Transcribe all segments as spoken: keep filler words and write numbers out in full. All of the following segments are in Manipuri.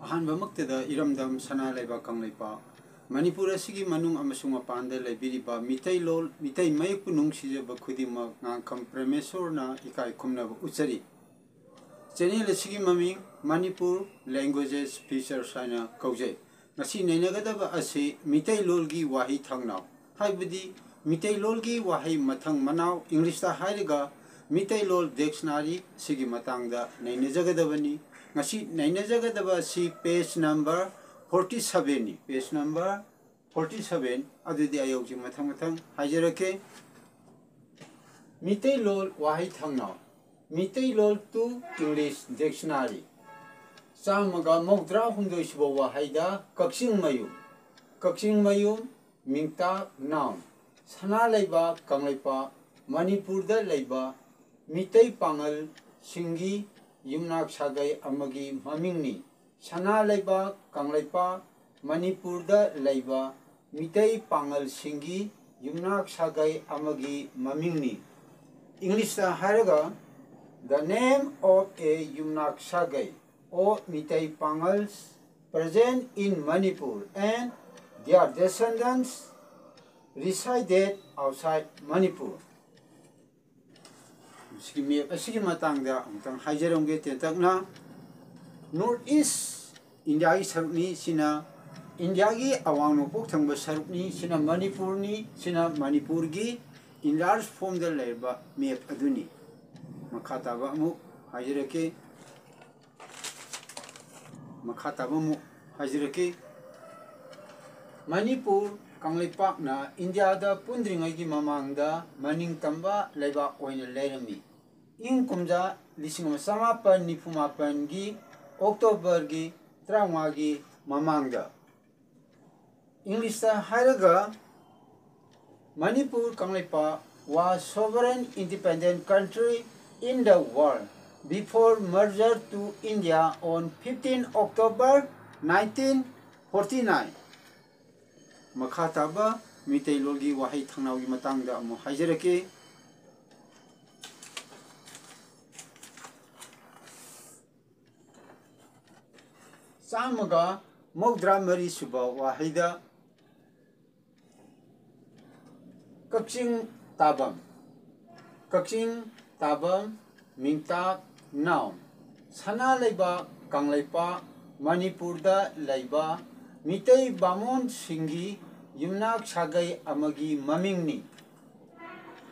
ꯑꯍꯥꯟꯕꯃꯛꯇꯗ ꯏꯔꯝꯗꯝ ꯁꯅꯥ ꯂꯩꯕꯥꯛ ꯀꯪꯂꯩꯄꯥꯛ, ꯃꯅꯤꯄꯨꯔ ꯑꯁꯤꯒꯤ ꯃꯅꯨꯡ ꯑꯃꯁꯨꯡ ꯃꯄꯥꯟꯗ ꯂꯩꯕꯤꯔꯤꯕ ꯃꯤꯇꯩꯂꯣꯟ, ꯃꯤꯇꯩ ꯃꯌꯦꯛꯄꯨ ꯅꯨꯡꯁꯤꯖꯕ ꯈꯨꯗꯤꯡꯃꯛ ꯉꯥꯡꯈꯝ ꯄ꯭ꯔꯦꯃꯦꯁꯣꯔꯅ ꯏꯀꯥꯏ ꯈꯨꯝꯅꯕ ꯎꯠꯆꯔꯤ꯫ ꯆꯦꯅꯦꯜ ꯑꯁꯤꯒꯤ ꯃꯃꯤꯡ ꯃꯅꯤꯄꯨꯔ ꯂꯦꯡꯒ꯭ꯋꯦꯖꯦꯁ ꯐꯤꯆꯔꯁ ꯍꯥꯏꯅ ꯀꯧꯖꯩ꯫ ꯉꯁꯤ ꯅꯩꯅꯒꯗꯕ ꯑꯁꯤ ꯃꯤꯇꯩꯂꯣꯟꯒꯤ ꯋꯥꯍꯩ ꯊꯥꯡꯅꯥꯎ, ꯍꯥꯏꯕꯗꯤ ꯃꯤꯇꯩꯂꯣꯟꯒꯤ ꯋꯥꯍꯩ ꯃꯊꯪ ꯃꯅꯥꯎ, ꯏꯪꯂꯤꯁꯇ ꯍꯥꯏꯔꯒ ꯃꯤꯇꯩꯂꯣꯟ ꯗꯤꯛꯁꯅꯥꯔꯤ, ꯁꯤꯒꯤ ꯃꯇꯥꯡꯗ ꯅꯩꯅꯖꯒꯗꯕꯅꯤ꯫ ꯉꯁꯤ ꯅꯩꯅꯖꯒꯗꯕ ꯑꯁꯤ ꯄꯦꯖ ꯅꯝꯕꯔ ꯐꯣꯔꯇꯤ ꯁꯕꯦꯟꯅꯤ꯫ Page number forty seven. ꯑꯗꯨꯗꯤ ꯑꯩ ꯍꯧꯖꯤꯛ ꯃꯊꯪ ꯃꯊꯪ ꯍꯥꯏꯖꯔꯛꯀꯦ꯫ ꯃꯤꯇꯩꯂꯣꯟ ꯋꯥꯍꯩ ꯊꯥꯡꯅꯥꯎ, ꯃꯤꯇꯩꯂꯣꯟ ꯇꯨ ꯏꯪꯂꯤꯁ ꯗꯤꯛꯁꯅꯥꯔꯤ꯫ ꯆꯥꯝꯃꯒ ꯃꯧꯗ꯭ꯔꯥ ꯍꯨꯝꯗꯣꯏ ꯁꯨꯕ ꯋꯥꯍꯩꯗ ꯀꯛꯆꯤꯡ ꯃꯌꯨꯝ, ꯀꯛꯆꯤꯡ ꯃꯌꯨꯝ, ꯃꯤꯡꯇꯥꯛ ꯅꯥꯎꯟ, ꯁꯅꯥ ꯂꯩꯕꯥꯛ ꯀꯪꯂꯩꯄꯥꯛ, ꯃꯅꯤꯄꯨꯔꯗ ꯂꯩꯕ ꯃꯤꯇꯩ ꯄꯥꯉꯜꯁꯤꯡꯒꯤ ꯌꯨꯝꯅꯥꯛ ꯁꯥꯒꯩ ꯑꯃꯒꯤ ꯃꯃꯤꯡꯅꯤ꯫ ꯁꯅꯥ ꯂꯩꯕꯥꯛ ꯀꯪꯂꯩꯄꯥꯛ, ꯃꯅꯤꯄꯨꯔꯗ ꯂꯩꯕ ꯃꯤꯇꯩ ꯄꯥꯉꯜꯁꯤꯡꯒꯤ ꯌꯨꯝꯅꯥꯛ ꯁꯥꯒꯩ ꯑꯃꯒꯤ ꯃꯃꯤꯡꯅꯤ꯫ ꯏꯪꯂꯤꯁꯇ ꯍꯥꯏꯔꯒ, the name of a ꯌꯨꯝꯅꯥꯛ ꯁꯥꯒꯩ or Meitei Pangal present in Manipur and their descendants resided outside Manipur꯫ ꯁꯤꯒꯤ ꯃꯦꯞ ꯑꯁꯤꯒꯤ ꯃꯇꯥꯡꯗ ꯑꯃꯨꯛꯇꯪ ꯍꯥꯏꯖꯔꯝꯒꯦ ꯇꯦꯟꯇꯛꯅ꯫ ꯅꯣꯔꯠ ꯏꯁ ꯏꯟꯗꯤꯌꯥꯒꯤ ꯁꯔꯨꯛꯅꯤ꯫ ꯁꯤꯅ ꯏꯟꯗꯤꯌꯥꯒꯤ ꯑꯋꯥꯡ ꯅꯣꯡꯄꯣꯛ ꯊꯪꯕ ꯁꯔꯨꯛꯅꯤ꯫ ꯁꯤꯅ ꯃꯅꯤꯄꯨꯔꯅꯤ꯫ ꯁꯤꯅ ꯃꯅꯤꯄꯨꯔꯒꯤ ꯏꯟꯂꯥꯔꯖ ꯐꯣꯝꯗ ꯂꯩꯔꯕ ꯃꯦꯞ ꯑꯗꯨꯅꯤ꯫ ꯃꯈꯥ ꯇꯥꯕ ꯑꯃꯨꯛ ꯍꯥꯏꯖꯔꯛꯀꯦ꯫ ꯃꯈꯥ ꯇꯥꯕ ꯑꯃꯨꯛ ꯍꯥꯏꯖꯔꯛꯀꯦ꯫ ꯃꯅꯤꯄꯨꯔ ꯀꯪꯂꯩꯄꯥꯛꯅ ꯏꯟꯗꯤꯌꯥꯗ ꯄꯨꯟꯗ꯭ꯔꯤꯉꯩꯒꯤ ꯃꯃꯥꯡꯗ ꯃꯅꯤꯡ ꯇꯝꯕ ꯂꯩꯕꯥꯛ ꯑꯣꯏꯅ ꯂꯩꯔꯝꯃꯤ꯫ ꯏꯪ ꯀꯨꯝꯖꯥ ꯂꯤꯁꯤꯡ ꯑꯃ ꯆꯃꯥꯄꯟ ꯅꯤꯐꯨ ꯃꯥꯄꯟꯒꯤ ꯑꯣꯛꯇꯣꯕꯔꯒꯤ ꯇꯔꯥꯃꯉꯥꯒꯤ ꯃꯃꯥꯡꯗ꯫ ꯏꯪꯂꯤꯁꯇ ꯍꯥꯏꯔꯒ, Manipur Kangleipak was sovereign independent country in the world before merger to India on fifteen October nineteen forty-nine꯫ ꯃꯈꯥ ꯇꯥꯕ ꯃꯤꯇꯩꯂꯣꯟꯒꯤ ꯋꯥꯍꯩ ꯊꯥꯡꯅꯥꯎꯒꯤ ꯃꯇꯥꯡꯗ ꯑꯃꯨꯛ ꯍꯥꯏꯖꯔꯛꯀꯦ꯫ ꯆꯥꯝꯃꯒ ꯃꯧꯗ꯭ꯔꯥ ꯃꯔꯤ ꯁꯨꯕ ꯋꯥꯍꯩꯗ ꯀꯛꯆꯤꯡ ꯇꯥꯕꯝ, ꯀꯛꯆꯤꯡ ꯇꯥꯕꯝ, ꯃꯤꯡꯇꯥꯛ, noun, ꯁꯅꯥ ꯂꯩꯕꯥꯛ ꯀꯪꯂꯩꯄꯥꯛ ꯃꯅꯤꯄꯨꯔꯗ ꯂꯩꯕ ꯃꯤꯇꯩ ꯕꯥꯃꯣꯟꯁꯤꯡꯒꯤ ꯌꯨꯝꯅꯥꯛ ꯁꯥꯒꯩ ꯑꯃꯒꯤ ꯃꯃꯤꯡꯅꯤ꯫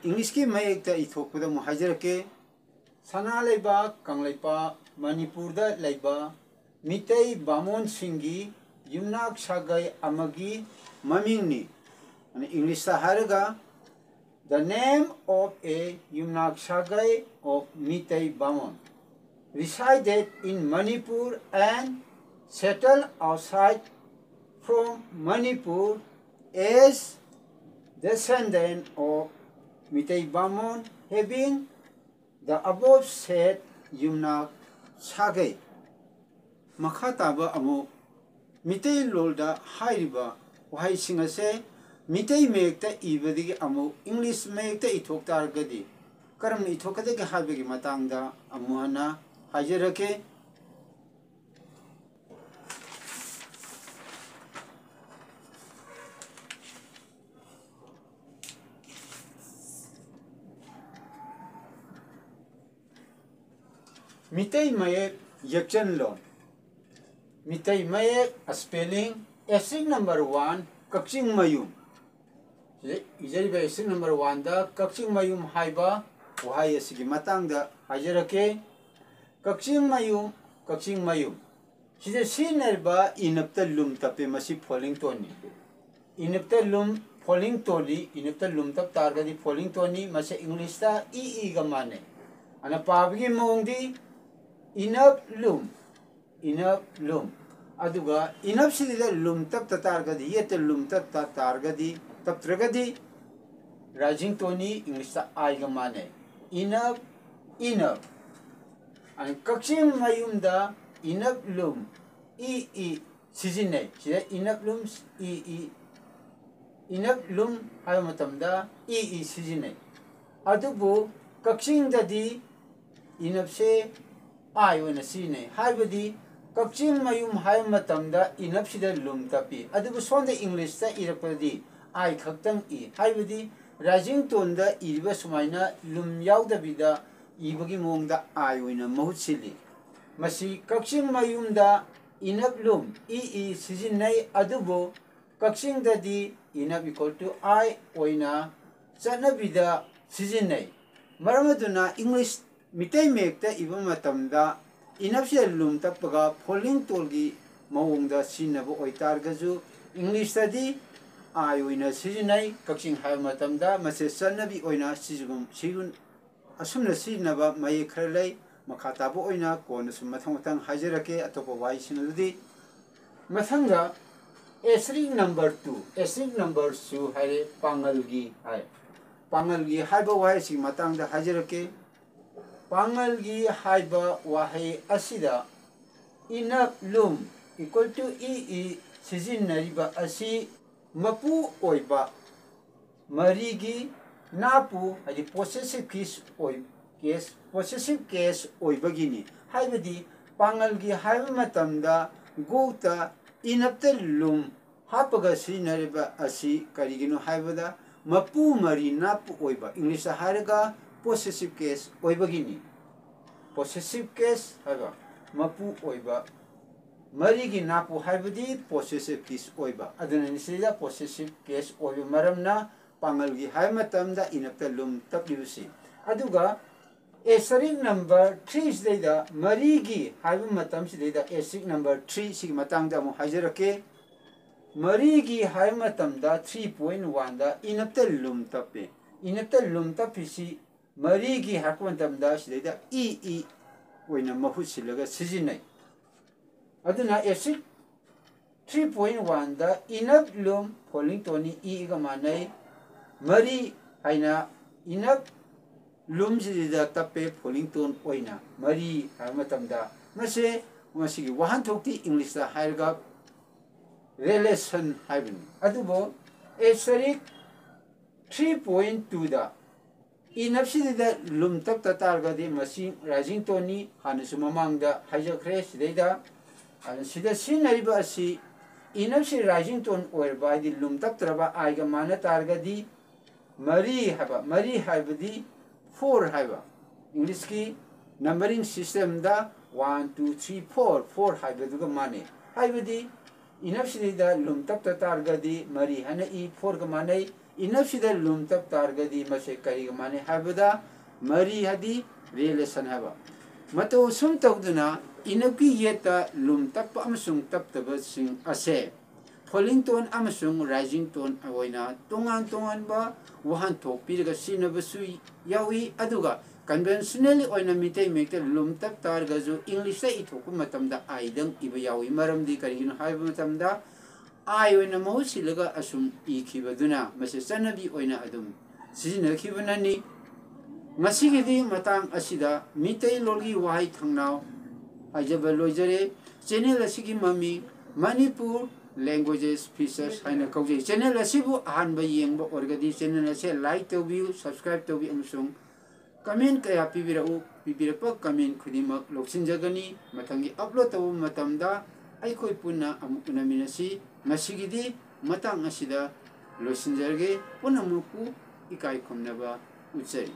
ꯏꯪꯂꯤꯁꯀꯤ ꯃꯌꯦꯛꯇ ꯏꯊꯣꯛꯄꯗ ꯑꯃꯨꯛ ꯍꯥꯏꯖꯔꯛꯀꯦ꯫ ꯁꯅꯥ ꯂꯩꯕꯥꯛ ꯀꯪꯂꯩꯄꯥꯛ ꯃꯅꯤꯄꯨꯔꯗ ꯂꯩꯕ ꯃꯤꯇꯩ ꯕꯥꯃꯣꯟꯁꯤꯡꯒꯤ ꯌꯨꯝꯅꯥꯛ ꯁꯥꯒꯩ ꯑꯃꯒꯤ ꯃꯃꯤꯡꯅꯤ꯫ ꯑꯗꯨꯅ ꯏꯪꯂꯤꯁꯇ ꯍꯥꯏꯔꯒ, "The name of a ꯌꯨꯝꯅꯥꯛ ꯁꯥꯒꯩ of ꯃꯤꯇꯩ ꯕꯥꯃꯣꯟ resided in Manipur and settled outside from Manipur as descendant of Meitei ꯕꯥꯃꯣꯟ having the above said ꯌꯨꯝꯅꯥꯛ ꯁꯥꯒꯩ"꯫ ꯃꯈꯥ ꯇꯥꯕ ꯑꯃꯨꯛ ꯃꯤꯇꯩꯂꯣꯟꯗ ꯍꯥꯏꯔꯤꯕ ꯋꯥꯍꯩꯁꯤꯡ ꯑꯁꯦ ꯃꯤꯇꯩ ꯃꯌꯦꯛꯇ ꯏꯕꯗꯒꯤ ꯑꯃꯨꯛ ꯏꯪꯂꯤꯁ ꯃꯌꯦꯛꯇ ꯏꯊꯣꯛ ꯇꯥꯔꯒꯗꯤ ꯀꯔꯝꯅ ꯏꯊꯣꯛꯀꯗꯒꯦ ꯍꯥꯏꯕꯒꯤ ꯃꯇꯥꯡꯗ ꯑꯃꯨꯛ ꯍꯟꯅ ꯍꯥꯏꯖꯔꯛꯀꯦ꯫ ꯃꯤꯇꯩ ꯃꯌꯦꯛ ꯌꯦꯛꯆꯟꯂꯣꯟ꯫ ꯃꯤꯇꯩ ꯃꯌꯦꯛ spelling, extract number one, ꯀꯛꯆꯤꯡ ꯃꯌꯨꯝ꯫ ꯁꯤꯗ ꯏꯖꯔꯤꯕ extract number one ꯗ ꯀꯛꯆꯤꯡ ꯃꯌꯨꯝ ꯍꯥꯏꯕ ꯋꯥꯍꯩ ꯑꯁꯤꯒꯤ ꯃꯇꯥꯡꯗ ꯍꯥꯏꯖꯔꯛꯀꯦ꯫ ꯀꯛꯆꯤꯡ ꯃꯌꯨꯝ, ꯀꯛꯆꯤꯡ ꯃꯌꯨꯝ꯫ ꯁꯤꯗ ꯁꯤꯖꯤꯟꯅꯔꯤꯕ ꯏꯅꯞꯇ ꯂꯨꯝ ꯇꯞꯄꯦ, ꯃꯁꯤ falling tone ꯅꯤ꯫ ꯏꯅꯞꯇ ꯂꯨꯝ, falling tone ꯅꯤ, ꯏꯅꯞꯇ ꯂꯨꯝ ꯇꯞ ꯇꯥꯔꯒꯗꯤ falling tone ꯅꯤ, ꯃꯁꯤ ꯏꯪꯂꯤꯁꯇ ꯏ ꯏꯒ ꯃꯥꯟꯅꯩ꯫ ꯑꯗꯨꯅ ꯄꯥꯕꯒꯤ ꯃꯑꯣꯡꯗꯤ ꯏꯅꯞ ꯂꯨꯝ, ꯏꯅꯞ ꯂꯨꯝ꯫ ꯑꯗꯨꯒ ꯏꯅꯞꯁꯤꯗ ꯂꯨꯝ ꯇꯞꯇ ꯇꯥꯔꯒꯗꯤ, ꯌꯦꯠꯇ ꯂꯨꯝ ꯇꯞꯇ ꯇꯥꯔꯒꯗꯤ, ꯇꯞꯇ꯭ꯔꯒꯗꯤ rising tone ꯅꯤ, ꯏꯪꯂꯤꯁꯇ ꯑꯥꯏꯒ ꯃꯥꯟꯅꯩ꯫ Enough, enough. ꯑꯗꯨ ꯀꯛꯆꯤꯡ ꯃꯌꯨꯝꯗ ꯏꯅꯞ ꯂꯨꯝ, ꯏ ꯏ ꯁꯤꯖꯤꯟꯅꯩ꯫ ꯁꯤꯗ ꯏꯅꯞ ꯂꯨꯝ, ꯏ ꯏ, ꯏꯅꯞ ꯂꯨꯝ ꯍꯥꯏꯕ ꯃꯇꯝꯗ ꯏ ꯏ ꯁꯤꯖꯤꯟꯅꯩ꯫ ꯑꯗꯨꯕꯨ ꯀꯛꯆꯤꯡꯗꯗꯤ ꯏꯅꯞꯁꯦ ꯑꯥꯏ ꯑꯣꯏꯅ ꯁꯤꯖꯤꯟꯅꯩ꯫ ꯍꯥꯏꯕꯗꯤ ꯀꯛꯆꯤꯡ ꯃꯌꯨꯝ ꯍꯥꯏꯕ ꯃꯇꯝꯗ ꯏꯅꯞꯁꯤꯗ ꯂꯨꯝ ꯇꯞꯄꯤ, ꯑꯗꯨꯕꯨ ꯁꯣꯝꯗ ꯏꯪꯂꯤꯁꯇ ꯏꯔꯛꯄꯗꯗꯤ ꯑꯥꯏ ꯈꯛꯇꯪ ꯏ, ꯍꯥꯏꯕꯗꯤ ꯔꯥꯏꯖꯤꯡ ꯇꯣꯟꯗ ꯏꯔꯤꯕ ꯁꯨꯃꯥꯏꯅ ꯂꯨꯝ ꯌꯥꯎꯗꯕꯤꯗ ꯏꯕꯒꯤ ꯃꯑꯣꯡꯗ ꯑꯥꯏ ꯑꯣꯏꯅ ꯃꯍꯨꯠ ꯁꯤꯜꯂꯤ꯫ ꯃꯁꯤ ꯀꯛꯆꯤꯡ ꯃꯌꯨꯝꯗ ꯏꯅꯞ ꯂꯨꯝ ꯏ ꯏ ꯁꯤꯖꯤꯟꯅꯩ, ꯑꯗꯨꯕꯨ ꯀꯛꯆꯤꯡꯗꯗꯤ ꯏꯅꯞ ꯏꯀ꯭ꯋꯜ ꯇꯨ ꯑꯥꯏ ꯑꯣꯏꯅ ꯆꯠꯅꯕꯤꯗ ꯁꯤꯖꯤꯟꯅꯩ꯫ ꯃꯔꯝ ꯑꯗꯨꯅ ꯏꯪꯂꯤꯁ ꯃꯤꯇꯩ ꯃꯌꯦꯛꯇ ꯏꯕ ꯃꯇꯝꯗ ꯏꯅꯞꯁꯤꯗ ꯂꯨꯝ ꯇꯞꯄꯒ ꯐꯣꯜꯂꯤꯡ ꯇꯣꯟꯒꯤ ꯃꯑꯣꯡꯗ ꯁꯤꯖꯤꯟꯅꯕ ꯑꯣꯏꯇꯥꯔꯒꯁꯨ ꯏꯪꯂꯤꯁꯇꯗꯤ ꯑꯥꯏ ꯑꯣꯏꯅ ꯁꯤꯖꯤꯟꯅꯩ꯫ ꯀꯛꯆꯤꯡ ꯍꯥꯏꯕ ꯃꯇꯝꯗ ꯃꯁꯤ ꯆꯠꯅꯕꯤ ꯑꯣꯏꯅ ꯁꯤꯖꯤꯟ-, ꯁꯤꯖꯤꯟ-, ꯑꯁꯨꯝꯅ ꯁꯤꯖꯤꯟꯅꯕ ꯃꯌꯦꯛ ꯈꯔ ꯂꯩ꯫ ꯃꯈꯥ ꯇꯥꯕ ꯑꯣꯏꯅ ꯀꯣꯟꯅ ꯁꯨꯝ ꯃꯊꯪ ꯃꯊꯪ ꯍꯥꯏꯖꯔꯛꯀꯦ ꯑꯇꯣꯞꯄ ꯋꯥꯍꯩꯁꯤꯡ ꯑꯗꯨꯗꯤ꯫ ꯃꯊꯪꯗ asterisk number two, asterisk number two ꯍꯥꯏꯔꯦ, ꯄꯥꯉꯜꯒꯤ ꯍꯥꯏ꯫ ꯄꯥꯉꯜꯒꯤ ꯍꯥꯏꯕ ꯋꯥꯍꯩ ꯑꯁꯤꯒꯤ ꯃꯇꯥꯡꯗ ꯍꯥꯏꯖꯔꯛꯀꯦ꯫ ꯄꯥꯉꯜꯒꯤ ꯍꯥꯏꯕ ꯋꯥꯍꯩ ꯑꯁꯤꯗ ꯏꯅꯞ ꯂꯨꯝ equal to ꯏ ꯏ ꯁꯤꯖꯤꯟꯅꯔꯤꯕ ꯑꯁꯤ ꯃꯄꯨ ꯑꯣꯏꯕ ꯃꯔꯤꯒꯤ ꯅꯥꯄꯨ, ꯍꯥꯏꯗꯤ possessive case ꯑꯣꯏ-, case, possessive case ꯑꯣꯏꯕꯒꯤꯅꯤ꯫ ꯍꯥꯏꯕꯗꯤ ꯄꯥꯉꯜꯒꯤ ꯍꯥꯏꯕ ꯃꯇꯝꯗ ꯒꯣꯛꯇ ꯏꯅꯞꯇ ꯂꯨꯝ ꯍꯥꯞꯄꯒ ꯁꯤꯖꯤꯟꯅꯔꯤꯕ ꯑꯁꯤ ꯀꯔꯤꯒꯤꯅꯣ ꯍꯥꯏꯕꯗ ꯃꯄꯨ ꯃꯔꯤ ꯅꯥꯄꯨ ꯑꯣꯏꯕ, ꯏꯪꯂꯤꯁꯇ ꯍꯥꯏꯔꯒ possessive case ꯑꯣꯏꯕꯒꯤꯅꯤ꯫ Possessive case ꯍꯥꯏꯕ ꯃꯄꯨ ꯑꯣꯏꯕ ꯃꯔꯤꯒꯤ ꯅꯥꯄꯨ ꯍꯥꯏꯕꯗꯤ possessive case ꯑꯣꯏꯕ꯫ ꯑꯗꯨꯅꯅꯤ ꯁꯤꯗ possessive case ꯑꯣꯏꯕ ꯃꯔꯝꯅ ꯄꯥꯉꯜꯒꯤ ꯍꯥꯏꯕ ꯃꯇꯝꯗ ꯏꯅꯞꯇ ꯂꯨꯝ ꯇꯞꯂꯤꯕꯁꯤ꯫ ꯑꯗꯨꯒ asterisk number three ꯁꯤꯗꯩꯗ ꯃꯔꯤꯒꯤ ꯍꯥꯏꯕ ꯃꯇꯝꯁꯤꯗꯩꯗ asterisk number three ꯁꯤꯒꯤ ꯃꯇꯥꯡꯗ ꯑꯃꯨꯛ ꯍꯥꯏꯖꯔꯛꯀꯦ꯫ ꯃꯔꯤꯒꯤ ꯍꯥꯏꯕ ꯃꯇꯝꯗ three point one ꯗ ꯏꯅꯞꯇ ꯂꯨꯝ ꯇꯞꯄꯤ꯫ ꯏꯅꯞꯇ ꯂꯨꯝ ꯇꯞꯄꯤꯁꯤ ꯃꯔꯤꯒꯤ ꯍꯥꯏꯔꯛꯄ ꯃꯇꯝꯗ ꯁꯤꯗꯩꯗ ꯏ ꯏ ꯑꯣꯏꯅ ꯃꯍꯨꯠ ꯁꯤꯜꯂꯒ ꯁꯤꯖꯤꯟꯅꯩ꯫ ꯑꯗꯨꯅ asterisk three point one ꯗ ꯏꯅꯞ ꯂꯨꯝ ꯐꯣꯜꯂꯤꯡ ꯇꯣꯟꯅꯤ ꯏ ꯏꯒ ꯃꯥꯟꯅꯩ꯫ ꯃꯔꯤ ꯍꯥꯏꯅ ꯏꯅꯞ ꯂꯨꯝꯁꯤꯗ ꯇꯞꯄꯦ ꯐꯣꯜꯂꯤꯡ ꯇꯣꯟ ꯑꯣꯏꯅ ꯃꯔꯤ ꯍꯥꯏꯕ ꯃꯇꯝꯗ ꯃꯁꯦ, ꯃꯁꯤꯒꯤ ꯋꯥꯍꯟꯊꯣꯛꯇꯤ ꯏꯪꯂꯤꯁꯇ ꯍꯥꯏꯔꯒ relation ꯍꯥꯏꯕꯅꯤ꯫ ꯑꯗꯨꯕꯨ asterisk three point two ꯗ ꯏꯅꯞꯁꯤꯗ ꯂꯨꯝ ꯇꯞꯇ ꯇꯥꯔꯒꯗꯤ ꯃꯁꯤ ꯔꯥꯏꯖꯤꯡ ꯇꯣꯟꯅꯤ꯫ ꯍꯥꯟꯅꯁꯨ ꯃꯃꯥꯡꯗ ꯍꯥꯏꯖꯈ꯭ꯔꯦ꯫ ꯁꯤꯗꯩꯗ ꯑꯗꯨꯅ ꯁꯤꯗ ꯁꯤꯖꯤꯟꯅꯔꯤꯕ ꯑꯁꯤ ꯏꯅꯞꯁꯤ ꯔꯥꯏꯖꯤꯡ ꯇꯣꯟ ꯑꯣꯏꯔꯕ, ꯍꯥꯏꯗꯤ ꯂꯨꯝꯇꯛꯇ꯭ꯔꯕ ꯑꯥꯏꯒ ꯃꯥꯟꯅ ꯇꯥꯔꯒꯗꯤ ꯃꯔꯤ ꯍꯥꯏꯕ, ꯃꯔꯤ ꯍꯥꯏꯕꯗꯤ ꯐꯣꯔ ꯍꯥꯏꯕ, ꯏꯪꯂꯤꯁꯀꯤ ꯅꯝꯕꯔꯤꯡ ꯁꯤꯁꯇꯦꯝꯗ one two three four, four ꯍꯥꯏꯕꯗꯨꯒ ꯃꯥꯟꯅꯩ꯫ ꯍꯥꯏꯕꯗꯤ ꯏꯅꯞꯁꯤꯗ ꯂꯨꯝꯇꯛꯇ ꯇꯥꯔꯒꯗꯤ ꯃꯔꯤ ꯍꯥꯏꯅ ꯏ, ꯐꯣꯔꯒ ꯃꯥꯟꯅꯩ꯫ ꯏꯅꯞꯁꯤꯗ ꯂꯨꯝꯇꯛ ꯇꯥꯔꯒꯗꯤ ꯃꯁꯦ ꯀꯔꯤꯒ ꯃꯥꯟꯅꯩ ꯍꯥꯏꯕꯗ ꯃꯔꯤ ꯍꯥꯏꯗꯤ ꯔꯤꯂꯦꯁꯟ ꯍꯥꯏꯕ꯫ ꯃꯇꯧ ꯑꯁꯨꯝ ꯇꯧꯗꯨꯅ ꯏꯅꯞꯀꯤ ꯌꯦꯠꯇ ꯂꯨꯝꯇꯛꯄ ꯑꯃꯁꯨꯡ ꯇꯞꯇꯕꯁꯤꯡ ꯑꯁꯦ ꯐꯣꯂꯤꯡ ꯇꯣꯟ ꯑꯃꯁꯨꯡ ꯔꯥꯏꯖꯤꯡ ꯇꯣꯟ ꯑꯣꯏꯅ ꯇꯣꯉꯥꯟ ꯇꯣꯉꯥꯟꯕ ꯋꯥꯍꯟꯊꯣꯛ ꯄꯤꯔꯒ ꯁꯤꯖꯤꯟꯅꯕꯁꯨ ꯌꯥꯎꯏ꯫ ꯑꯗꯨꯒ ꯀꯟꯚꯦꯟꯁꯅꯦꯜꯂꯤ ꯑꯣꯏꯅ ꯃꯤꯇꯩ ꯃꯌꯦꯛꯇ ꯂꯨꯝꯇꯛ ꯇꯥꯔꯒꯁꯨ ꯏꯪꯂꯤꯁꯇ ꯏꯊꯣꯛꯄ ꯃꯇꯝꯗ ꯑꯥꯏꯗꯪ ꯏꯕ ꯌꯥꯎꯏ꯫ ꯃꯔꯝꯗꯤ ꯀꯔꯤꯒꯤꯅꯣ ꯍꯥꯏꯕ ꯃꯇꯝꯗ ꯑꯥꯏ ꯑꯣꯏꯅ ꯃꯍꯨꯠ ꯁꯤꯜꯂꯒ ꯑꯁꯨꯝ ꯏꯈꯤꯕꯗꯨꯅ ꯃꯁꯤ ꯆꯠꯅꯕꯤ ꯑꯣꯏꯅ ꯑꯗꯨꯝ ꯁꯤꯖꯤꯟꯅꯈꯤꯕꯅꯅꯤ꯫ ꯉꯁꯤꯒꯤꯗꯤ ꯃꯇꯥꯡ ꯑꯁꯤꯗ ꯃꯤꯇꯩꯂꯣꯟꯒꯤ ꯋꯥꯍꯩ ꯊꯧꯅꯥꯎ ꯍꯥꯏꯖꯕ ꯂꯣꯏꯖꯔꯦ꯫ ꯆꯦꯅꯦꯜ ꯑꯁꯤꯒꯤ ꯃꯃꯤꯡ ꯃꯅꯤꯄꯨꯔ ꯂꯦꯡꯒ꯭ꯋꯦꯖꯦꯁ ꯐꯤꯆꯔꯁ ꯍꯥꯏꯅ ꯀꯧꯖꯩ꯫ ꯆꯦꯅꯦꯜ ꯑꯁꯤꯕꯨ ꯑꯍꯥꯟꯕ ꯌꯦꯡꯕ ꯑꯣꯏꯔꯒꯗꯤ ꯆꯦꯅꯦꯜ ꯑꯁꯦ ꯂꯥꯏꯛ ꯇꯧꯕꯤꯌꯨ, ꯁꯕꯁꯀ꯭ꯔꯥꯏꯕ ꯇꯧꯕꯤꯌꯨ ꯑꯃꯁꯨꯡ ꯀꯃꯦꯟ ꯀꯌꯥ ꯄꯤꯕꯤꯔꯛꯎ꯫ ꯄꯤꯕꯤꯔꯛꯄ ꯀꯃꯦꯟ ꯈꯨꯗꯤꯡꯃꯛ ꯂꯧꯁꯤꯟꯖꯒꯅꯤ꯫ ꯃꯊꯪꯒꯤ ꯑꯞꯂꯣꯗ ꯇꯧꯕ ꯃꯇꯝꯗ ꯑꯩꯈꯣꯏ ꯄꯨꯟꯅ ꯑꯃꯨꯛ ꯎꯅꯃꯤꯟꯅꯁꯤ꯫ ꯉꯁꯤꯒꯤꯗꯤ ꯃꯇꯥꯡ ꯑꯁꯤꯗ ꯂꯣꯏꯁꯤꯟꯖꯔꯒꯦ꯫ ꯄꯨꯝꯅꯃꯛꯄꯨ ꯏꯀꯥꯏ ꯈꯨꯝꯅꯕ ꯎꯠꯆꯔꯤ꯫